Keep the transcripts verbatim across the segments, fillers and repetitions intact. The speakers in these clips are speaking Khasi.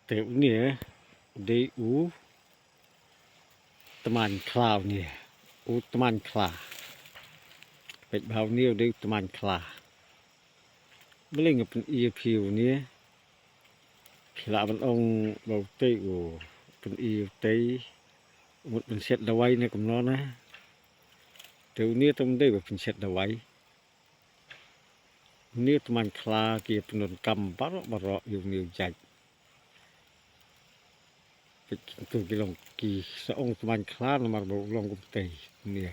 Te une u dei u tman khla une. U tman khla. Peit bha une u dei u tman khla. Balei nga pyni ïa phi une. Phi lah ban ong ba utei u pyni utei. U mut ban siat dawai ne kumno ne. Te une te um dei ba pynsiat dawai. Une u tman khla ki pyndonkam baroh baroh ïa une u jait. Peit kito ki long ki sa ong tman khla namar ba u long kumtei. Une,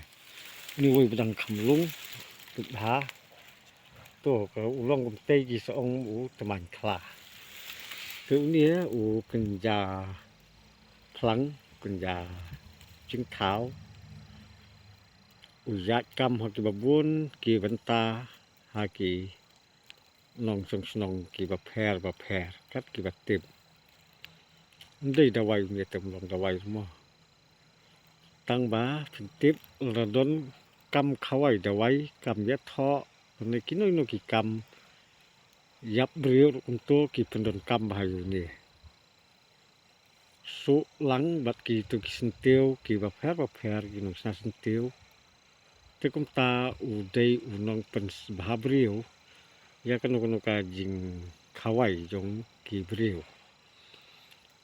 une uwei ba dang kham lung. Peit bha. To ka u long kumtei ki sa ong u tman khla. Te une u kynja phlang, kynja jingthaw. U ïaid kam ha kiba bun ki bynta, ha ki nongshong shnong kiba pher bapher kat kiba tip. Ym dei dawai, ym ïa tem long dawai mo. Tang ba phin tip lada don kam khawai dawai, kam ïathoh, ne kino kino ki kam ïap briew ruh kumto ki pyndonkam bha ïa une. Suh lang bad kito ki syntiew kiba pher bapher, ki nongshna syntiew. Te kumta u dei u nongpynbha briew ïa kano kano ka jingkhawai jong ki briew.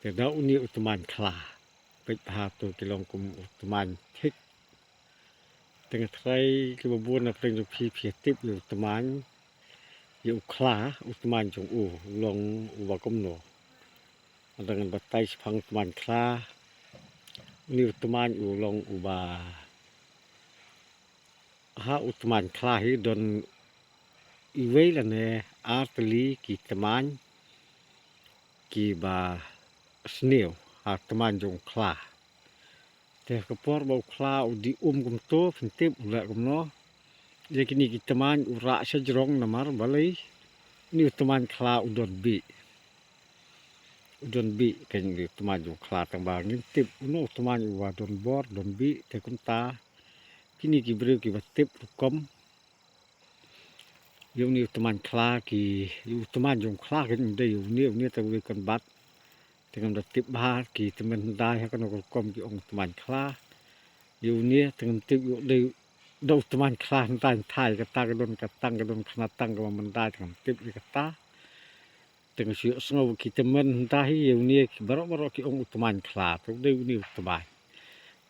Te da une u tman khla. Peit bha to ki long kum u tman thik. Te nga tharai kiba bun na pdeng jong phi phi tip ïa u tman, ïa u khla, u tman jong u, u long uba kumno. Lada ngan batai shaphang u tman khla. Une u tman u long uba, ha u tman khla hi don iwei lane ar tylli ki tman kiba sniew ha tman jong u khla. Te ka por ba u khla u dih um kumto, phin tip u leh kumno. Ïa kine ki tman u rah sha jrong namar balei. Une u tman khla u don bih. U don bih, kane une u tman jong u khla, tang ba ngin tip uno u tman uba don bor, don bih, te kumta. Kine ki briew kiba tip rukom. Ïa une u tman khla ki, ïa u tman jong u khla kan ym dei ïa une, une te uwei kan bat. Te ngam da tip bha ki tymmen hyndai ha kano ka rukom ki ong u tman khla. Ïa une te ngam tip ïa u dei da u tman khla hyndai, hyndai kata ka don ka tang, ka don ka khynnah tang kaba hyndai, te ngam tip ïa kata. Te nga shu ïohsngew ki tymmen hyndai hi ïa une ki baroh baroh ki ong u tman khla, te u dei une u tman.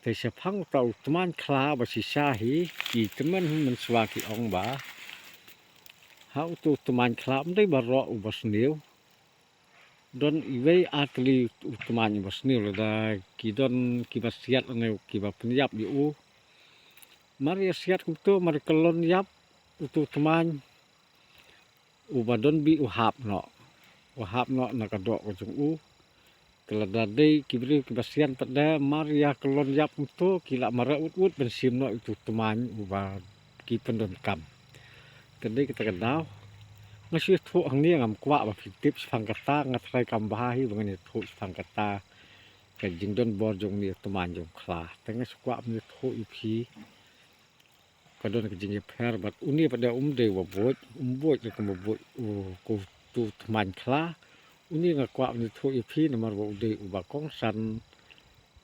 Te shaphang uta u tman khla ba shisha hi ki tymmen hi mynshuwa ki ong ba ha uta u tman khla ym dei baroh uba sniew. Don iwei ar tylli u tman uba sniew, lada ki don kiba siat ne kiba pynïap ïa u. Mar ïa siat kumto, mar ïa kyllon ïap uta u tman uba don bih u hap noh. U hap noh na ka doh ka jong u. Te lada dei ki briew kiba sian pat de, mar ïa kyllon ïap kumto ki lah mareh ut ut ban shim noh ïa utu u tman uba ki pyndonkam. Te dei kata ka daw. Nga shu ïathuh hangne, ngam kwah ba phi tip shaphang kata, nga tharai kam bha hi ba ngan ïathuh shaphang kata ka jingdon bor jong une u tman jong u khla. Te nga shu kwah ban ïathuh ïa phi. Ka don ka jingïapher bad une pat de um dei uba buit, um buit ruh kumba buit u, utu u tman khla. Une nga kwah ban ïathuh ïa phi namar ba u dei uba kongsan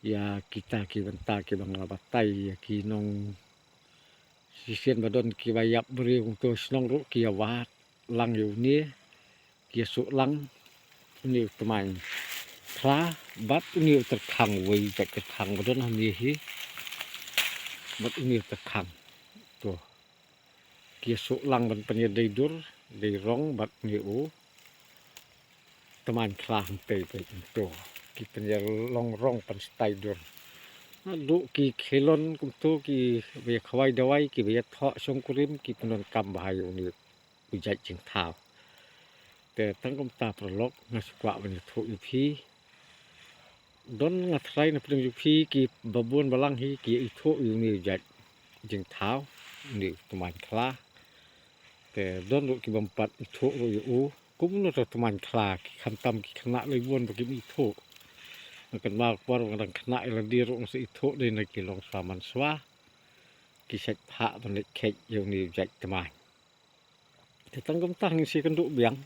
ïa kita ki bynta kiba nga la batai, ïa ki nong shisien ba don kiba ïap briew kumto shnong ruh ki ïa wad lang ïa une. Ki ïa suh lang une u tman khla bad une u tyrkhang, uwei jait tyrkhang ba don hangne hi bad une u tyrkhang. To. Ki ïa suh lang ban pynïadei dur, dei rong bad une u tman khla hangtei peit to. Ki pynïalong rong pan stai dur. Naduh ki khylon kumto kiba ïa khawai dawai, kiba ïa thoh shongkurim, ki pyndonkam bha ïa une u jait jingthaw. Te tang kumta paralok, nga shu kwah ban ïathuh ïa phi. Don nga tharai na pdeng jong phi kiba bun balang hi ki ïa ithuh ïa une u jait jingthaw, une u tman khla. Te don ruh kibym pat ithuh ruh ïa u. Kumno te u tman khla, ki khamtam ki khynnah lei bun ba kim ithuh. Nga kynmaw ka por ba nga dang khynnah ïa lade ruh nga sa ithuh dei na ki longshuwa manshuwa. Ki shait phah ban leit kheit ïa une u jait tman. Te tang kumta ngin sa ïakynduh biang.